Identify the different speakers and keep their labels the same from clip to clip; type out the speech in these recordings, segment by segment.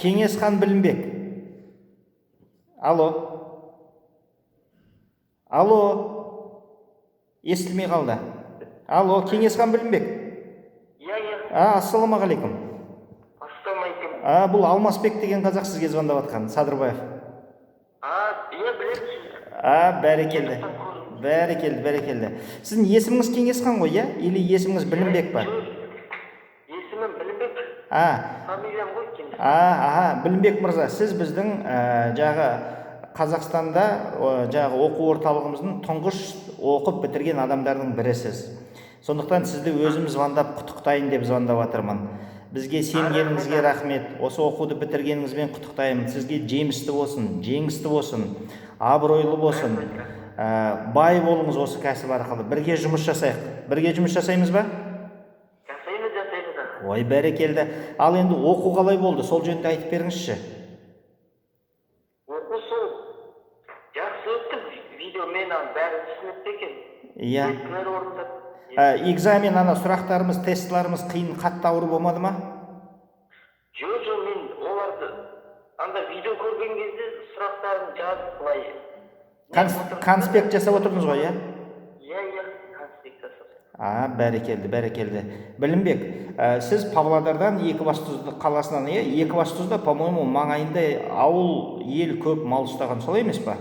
Speaker 1: Кеңесхан Білімбек. Алло, алло, естілмей қалды. Алло, Кеңесхан Білімбек.
Speaker 2: Иә.
Speaker 1: А, ассалаумағалейкум.
Speaker 2: Ассалаумағалейкум.
Speaker 1: А, бұл Алмасбек деген қазақ сізге звондап жатқан, Садырбаев.
Speaker 2: А, иә, білемін сізді.
Speaker 1: А, бәрекелді, бәрекелді, бәрекелді. Сіздің есіміңіз Кеңесхан ғой, иә, или есіміңіз Білімбек па?
Speaker 2: Жоқ, есімім Білімбек.
Speaker 1: А.
Speaker 2: Фамилиям ғой Кеңес.
Speaker 1: А, аха, Білімбек мырза, сіз біздің жағы Қазақстанда жағы оқу орталығымыздың тұңғыш оқып бітірген адамдардың бірісіз. Сондықтан сізді өзім звондап құттықтайын деп звондап жатырмын. Бізге сенгеніңізге рахмет. Осы оқуды бітіргеніңізбен құттықтаймын. Сізге жемісті болсын, жеңісті болсын, абыройлы болсын. Бай болыңыз осы кәсіп арқылы. Бірге жұмыс жасайық. Бірге жұмыс жасаймыз ба?
Speaker 2: Жасаймыз, жасаймыз, аға.
Speaker 1: Ой, бәрекелді. Ал енді оқу қалай болды? Сол жөнінде айтып беріңізші.
Speaker 2: Оқу сол жақсы өтті, видеомен бәрі түсінікті екен.
Speaker 1: Иә.
Speaker 2: Тестілер орындап.
Speaker 1: Экзамен, ана сұрақтарымыз, тестілеріміз қиын, қатты ауыр болмады ма?
Speaker 2: Жоқ, мен оларды анда видео көрген кезде сұрақтарын жазып былай.
Speaker 1: Конспект жасап отырдыңыз ғой, иә?
Speaker 2: Иә, конспект жасап.
Speaker 1: А, бәрекелді, бәрекелді. Білімбек, сіз Павлодардан, Екібастұз қаласынан, иә? Екібастұзда, по-моему, маңайында ауыл, ел көп мал ұстаған, солай емес па?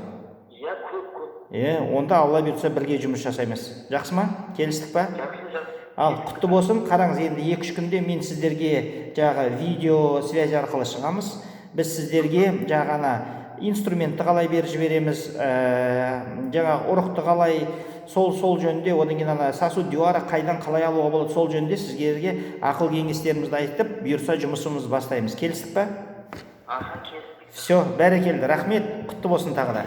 Speaker 2: Иә, көп, көп.
Speaker 1: Е, онда Алла бұйыртса, бірге жұмыс жасаймыз. Жақсы ма? Келістік па?
Speaker 2: Жақсы.
Speaker 1: Ал құтты болсын. Қараңыз, енді 2-3 күнде мен сіздерге жағы видео связь арқылы шығамыз. Біз сіздерге жағы ана инструментті қалай беріп жібереміз, жаңағы ұрықты қалай, сол жөнінде, одан кейін ана сосуд Дьюара қайдан қалай алуға болады, сол жөнінде сіздерге ақыл кеңестерімізді айтып, бұйырса, жұмысымызды бастаймыз. Келістік па?
Speaker 2: Аха, келістік.
Speaker 1: Все, бәрекелді, рахмет, құтты болсын тағы да.